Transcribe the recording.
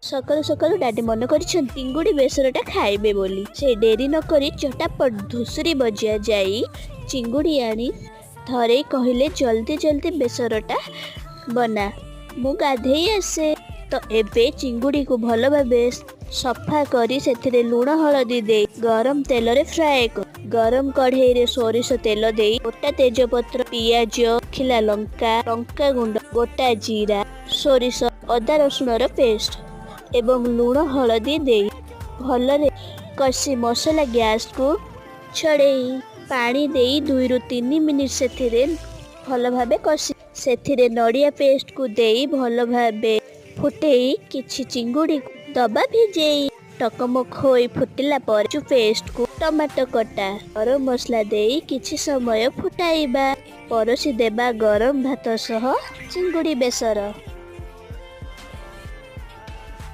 ସକାଳୁ ସକାଳୁ ଡାଡି ମନେ କରିଛନ୍ତି ଚିଙ୍ଗୁଡ଼ି ବେସରଟା ଖାଇବେ ବୋଲି। ସେ ଡେରି ନକରି ଚଟାପଟ ଧୂସୁରୀ ବଜାର ଯାଇ ଚିଙ୍ଗୁଡ଼ି ଆଣି ଧରେଇ କହିଲେ, "ଜଲ୍ଦି ଜଲ୍ଦି ବେସରଟା ବନା, ମୁଁ ଗାଧେଇ ଆସେ।" ତ ଏବେ ଚିଙ୍ଗୁଡ଼ିକୁ ଭଲ ଭାବେ ସଫା କରି ସେଥିରେ ଲୁଣ ହଳଦୀ ଦେଇ ଗରମ ତେଲରେ ଫ୍ରାଏ କର। ଗରମ କଢ଼େଇରେ ସୋରିଷ ତେଲ ଦେଇ ଗୋଟା ତେଜପତ୍ର, ପିଆଜ, ଶୁଖିଲା ଲଙ୍କା, ଲଙ୍କା ଗୁଣ୍ଡ, ଗୋଟା ଜିରା, ସୋରିଷ, ଅଦା ରସୁଣର ପେଷ୍ଟ ଏବଂ ଲୁଣ ହଳଦୀ ଦେଇ ଭଲରେ କଷି ମସଲା ଗ୍ୟାସକୁ ଛଡ଼େଇ ପାଣି ଦେଇ 2ରୁ 3 ମିନିଟ୍ ସେଥିରେ ଭଲ ଭାବେ କଷି, ସେଥିରେ ନଡ଼ିଆ ପେଷ୍ଟକୁ ଦେଇ ଭଲ ଭାବେ ଫୁଟେଇ କିଛି ଚିଙ୍ଗୁଡ଼ି ଦବା ଭିଜେଇ। ଟକମକ ହୋଇ ଫୁଟିଲା ପରେ ପେଷ୍ଟକୁ ଟମାଟୋ କଟା, ଗରମ ମସଲା ଦେଇ କିଛି ସମୟ ଫୁଟାଇବା। ପରସି ଦେବା ଗରମ ଭାତ ସହ ଚିଙ୍ଗୁଡ଼ି ବେସର।